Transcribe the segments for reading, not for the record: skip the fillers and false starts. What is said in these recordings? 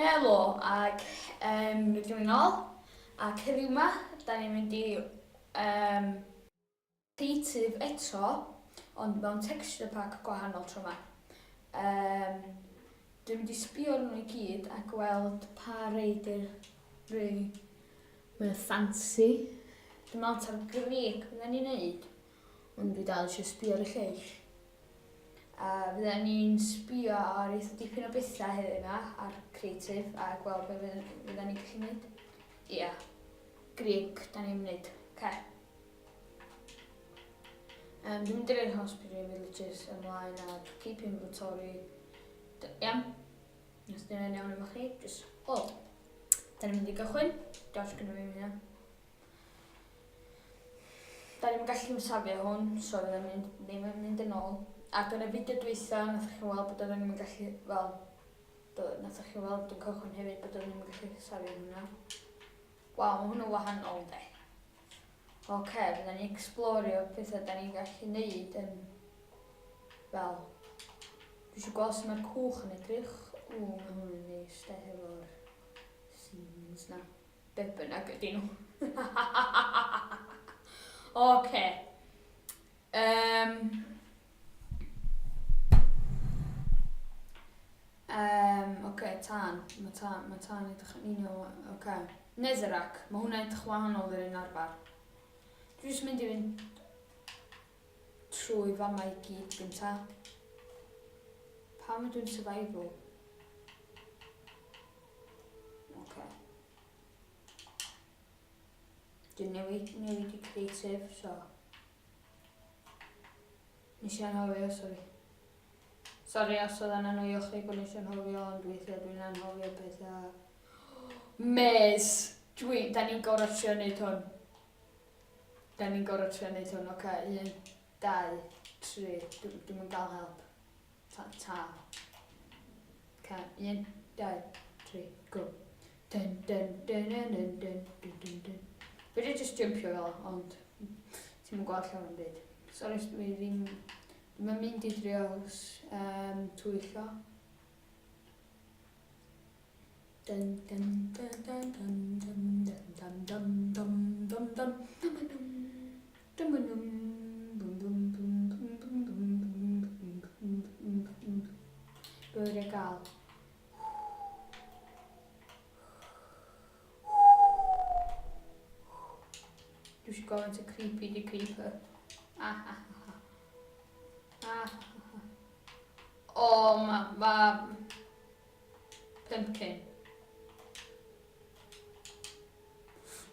Helo ac um, rydyn ni'n ôl ac heddiw yma da ni'n mynd i um, creative eto ond mewn texture pack gwahanol tro yma. Um, dwi'n mynd i sbio arnyn nhw i gyd a gweld pa rei di'r rei mwy fancy. Dwi'n meddwl ta'r Greek fydden ni'n neud, ond dwi dal eisiau sbio ar y lleill. A fydden ni'n sbio ar eitha dipyn o bethau heddiw yma, ar creative, a gweld be fydden ni'n gallu neud. Ia, Greek, da ni'n mynd. Ce. Um, dwi'n mynd i roi'r Hospital Villages ymlaen ar Keep Inventory. Iawn. Os dyna'n iawn efo chi, just, o. Oh. Da ni'n mynd i gychwyn. Diolch gyda fi hynna. Da ni'm yn gallu safio hwn, so fydda ni'n ddim yn mynd yn ôl. Ac yn y fideo dwytha, nathoch chi weld bod oedden ni'm yn gallu, wel, nathoch chi weld yn cychwyn hefyd bod oedden ni'm yn gallu safio hwnna. Waw, mae hwn yn wahanol, de. Oce, okay, fydda ni'n explorio pethau da ni'n gallu neud yn, fel, dwi eisiau gweld sut mae'r cwch yn edrych. Ww, mae hwn yn neis, de, hefo'r scenes na. Be bynnag ydyn nhw. Oce. Um, um, oce, tân. Mae tân, mae tân edrych yn union. Oce. Okay. Netherrack. Mae hwnna'n edrych wahanol i'r un arfer. Dwi jyst mynd i fynd trwy fama i gyd gynta. Pam ydw i'n survival? Oce. Dwi'n newid, newid i creative, so... Nes i anghofio, sori. Sori os oedd yna'n annoio chi bod nes i anghofio, ond weithiau dwi'n anghofio pethau. Mes! Dwi, da ni'n gorfod trio neud hwn. Da ni'n gorfod trio neud hwn, oce. Okay. Un, dau, tri. Dwi'n dwi yn gael help. Ta, ta. Ca, un, dau, tri, go. Dun, dun, dun, dun, dun, dun, dun, dun, dun. Fi wedi just jumpio fel, ond ti'n mynd gweld llawer yn byd. Sorry, dwi ddim... Dwi'n mynd i drio um, twyllo. Dun, dun, dun, dun, dun, dun, dun, dun, dun, dun, dun, dun, dun, dun. Be wedi gael? Dwi eisiau gweld faint o creepy di creeper. Ah, ah, ah, ah. Ah, ah, ah. O, ma, ma... Pumpkin.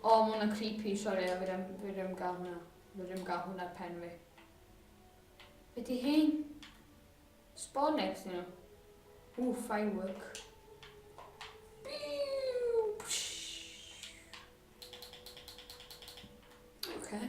O, ma hwnna'n creepy, sori, a fi ddim, fi ddim gael hwnna. Fi ddim gael hwnna ar pen fi. Be di hein? Spawn eggs nhw. Ooh, firework. Okay.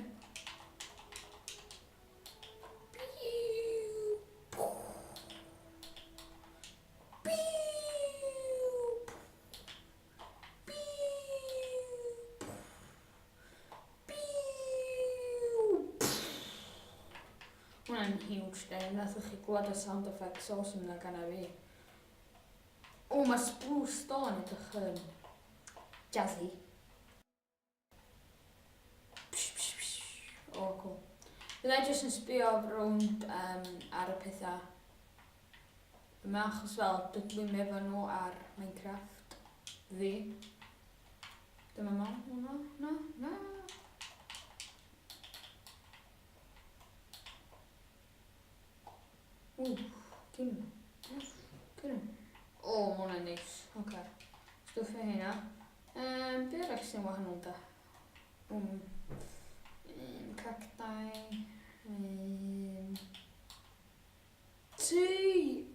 Hwnna'n huge de, nathoch chi glwad y sound effects awesome na ganna fi. O, mae Spruce Stone edrych yn jazzy. O, cool. Fydda i jyst yn sbio rownd um, ar y pethau yma, achos fel, dydw i'n efo nhw ar Minecraft fi. Dyma ma, na, na, na. Ww, dim, dim. O, ma hwnna'n neis. Oce. Okay. Stwffio hynna. Um, be arall sy'n wahanol da? Um, um, cacti. Um, T,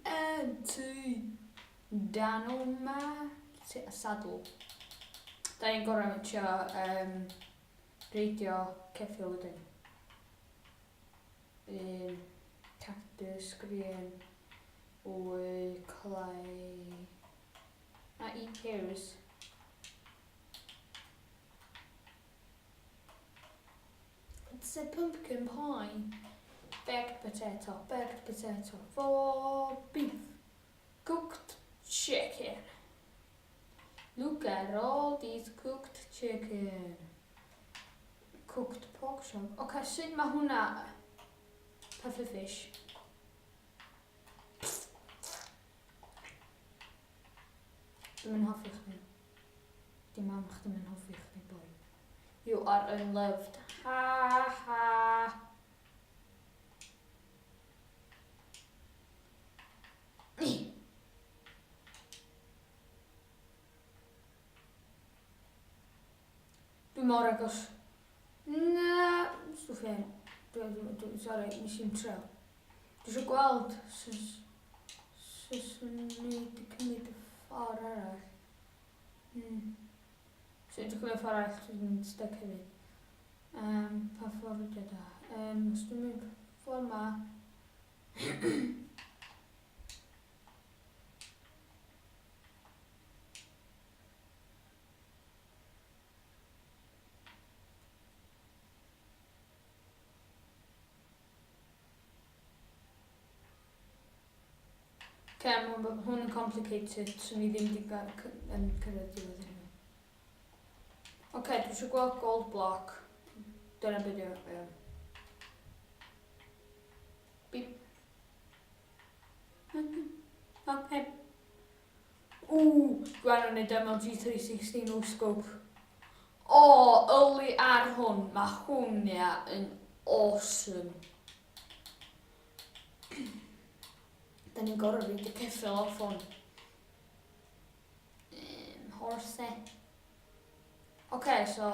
N, T. Danoma. Saddle. Da ni'n gorau trio um, reidio ceffyl wedyn. Un cactus green, wy, clay, a eat pears. It's a pumpkin pie. Baked potato, baked potato for beef. Cooked chicken. Look at all these cooked chicken. Cooked pork chop. Oce, okay, sut mae hwnna? Puffer fish. Dwi'n mynd hoffi chdi. Di mam chdi mynd hoffi chdi, boi. You are unloved. Ha ha. Dwi mor agos. Na, stwff hyn. Dwi, dwi, dwi, sorry, nes i'n trio. Dwi eisiau gweld sut swn i wedi cymryd y ffordd arall. Swn i wedi cymryd y ffordd arall, swn i'n stuck hefyd. Pa ffordd ydy o da? Os dwi'n mynd ffordd ma... Oce, mae hwn yn complicated, swn i ddim wedi yn cyrraedd diwedd hynny. Oce, okay, dwi eisiau gweld gold block. Dyna beth yw. Iawn. Beep. Okay. Ww, dwi angen neud MLG 360 no scope. O, yli ar hwn. Mae hwn ia yn awesome. Da ni'n gorfod reid y ceffyl off hwn. Horse. Oce, so...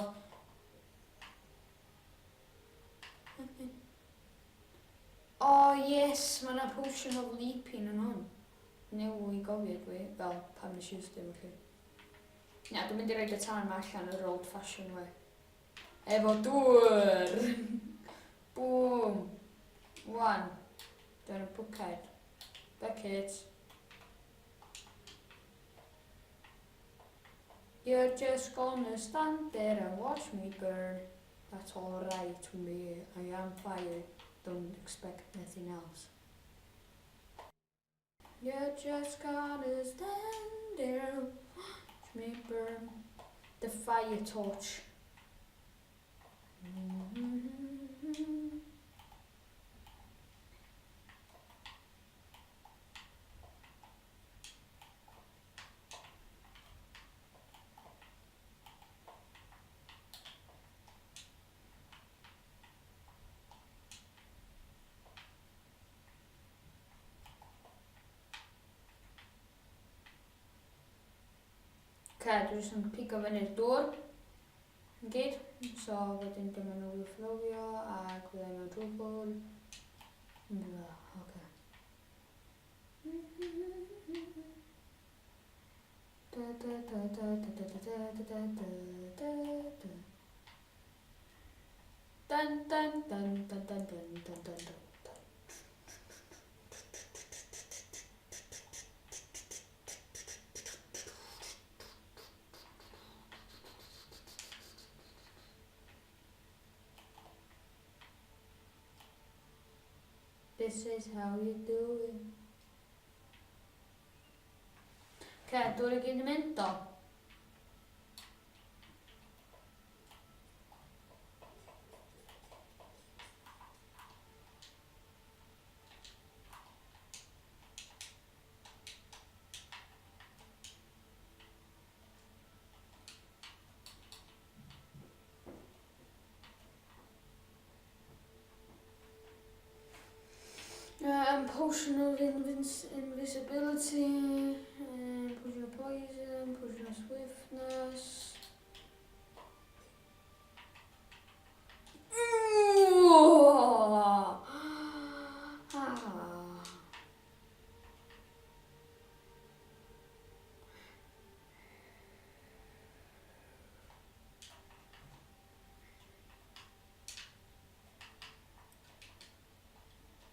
O yes, mae yna potion of leaping yn hwn. New i gofio dwi, fel pan nes i ystod felly. Na, dwi'n mynd i roid y tân ma allan yr old fashion way. Efo dŵr! Boom! One. Dwi'n y bwced. Bucket. You're just gonna stand there and watch me burn. That's alright with me. I am fire. Don't expect nothing else. You're just gonna stand there and watch me burn. The fire torch. Oce, dwi jyst yn pigo fyny'r dŵr yn gyd. So wedyn dyma nhw overflowio ac fydda i mewn trwbl. Yn fel, oce. Da da da da da da da da da da da da. Dun dun dun dun dun dun dun dun dun. This is how you do it. Ce, dŵr i gyd yn mynd do. Potion of invisibility, potion of poison, potion of swiftness.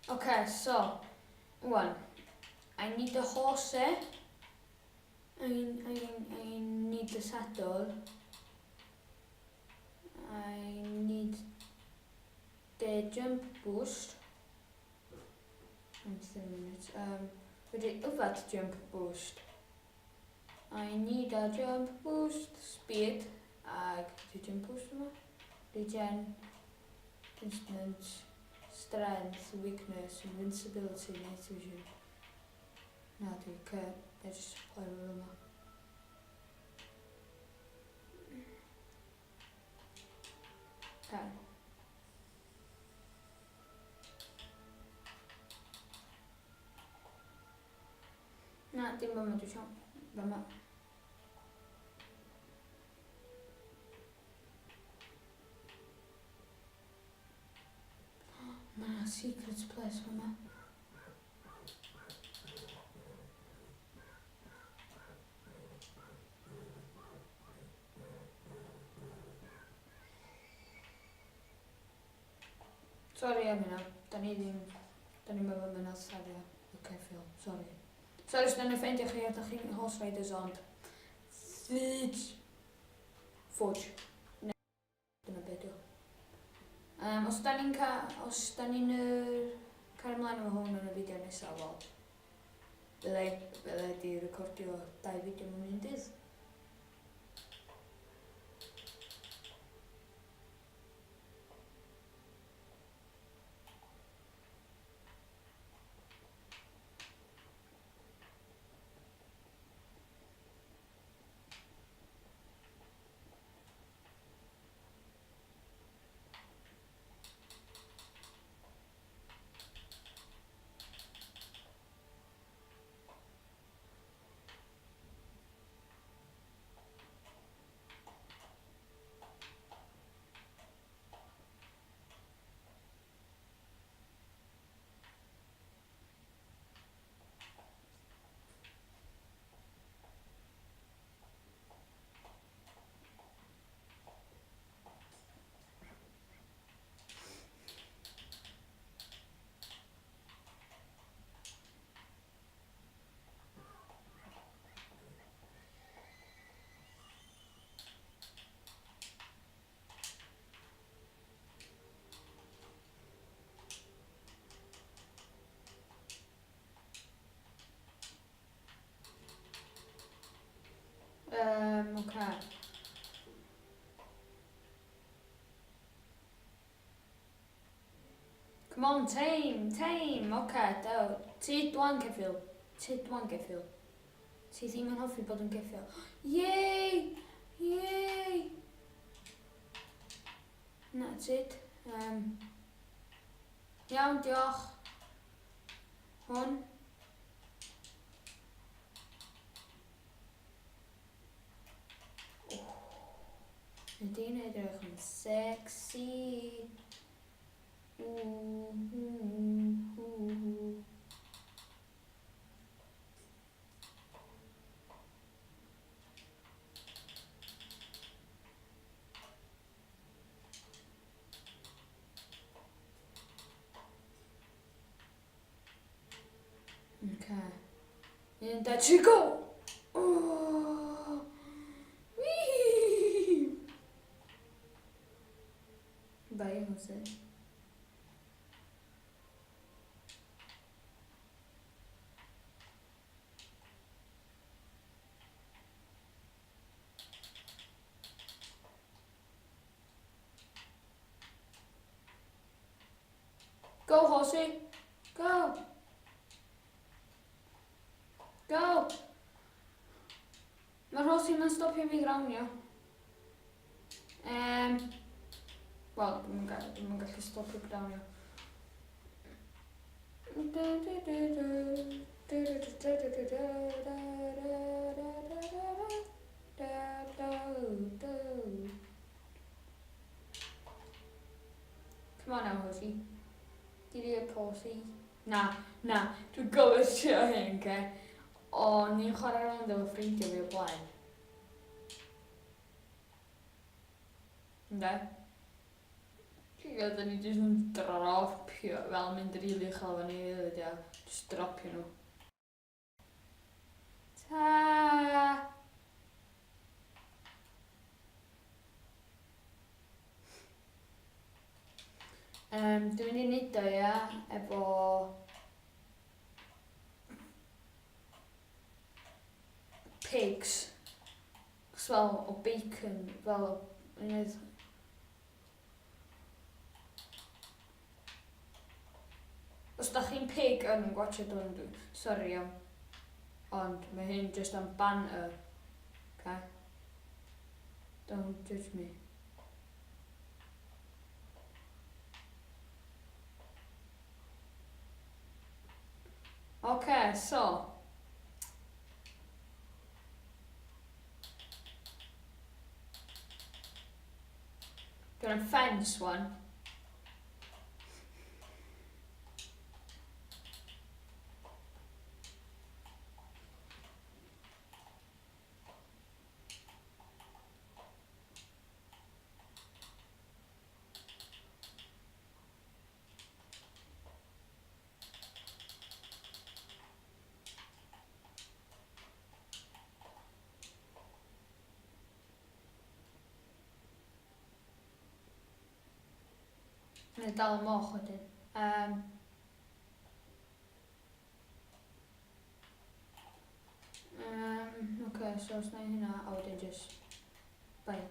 Okay, so, one. I need a horse. I, I, I need the saddle. I need the jump boost. Wait a minute. Wedi yfed jump boost. I need a jump boost, speed, ag di jump boost yma? Regen, instant, strength, weakness, invincibility, night vision. Na di, ce, na jyst play fo yma. Okay. Na, dim fama dwi isio. Fama. Mae yna secret place fama. Sori am hynna. Da ni ddim... Da ni'm efo mynadd safio y ceffyl. Sori. Sori os nawn ni ffeindio chi a da chi'n horse riders ond... Fudge! Fudge. Ne, dyna be dio. Um, os da ni'n ca... Os da ni'n er, cario ymlaen efo hwn yn y fideo nesaf, wel... Byddai, byddai di recordio dau fideo mewn un dydd. Um, okay. Come on, tame, tame. Oce, okay, Ti dwan ceffyl. Ti dwan ceffyl. Ti ddim yn hoffi bod yn geffyl. Yay! Yay! Na, tyd. Um, iawn, diolch. Hwn. Oh, Ydy'n edrych yn sexy. Ooh, ooh, ooh. Okay. Un, dau, tri, go! Oh! Whee! Bye, Jose. Go, horsey! Go! Go! Mae'r horsey ma'n stopio fi grawnio. Um, Wel, dwi'm yn gallu, dwi'm yn gallu stopio grawnio. Come on now, horsey. Did you horsey? Na, na, dwi'n gofio trio hyn, ce. O'n i'n chwarae rownd efo ffrindiau fi o blaen. Ynde? Ti'n gwybod, da ni jyst yn dropio, fel mynd rili uchel efo ni rili, ia. Jyst dropio nhw. Ta! Um, dwi'n mynd i neud o, ia, efo... Pigs. Chos fel o bacon, fel o... Mae'n Os da chi'n pig yn gwatsiad hwn, dwi sori am, ond mae hyn jyst am banter, ok? Don't judge me. Ok, so. Dwi'n fence one. Neu dal y moch wedyn. Um, um, okay, so os na i hynna, a wedyn just... Bye.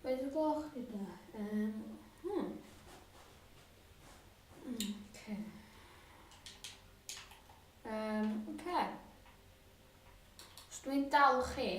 Faint o gloch gyda? Um, hmm. Okay. Um, okay. Os dwi'n dal chi...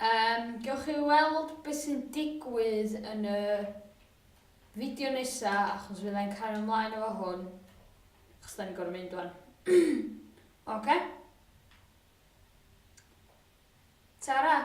Um, gewch chi weld beth sy'n digwydd yn y fideo nesa, achos fyddai'n cario ymlaen efo hwn, achos da ni'n gorfod mynd wan. Oce? Okay? Tara!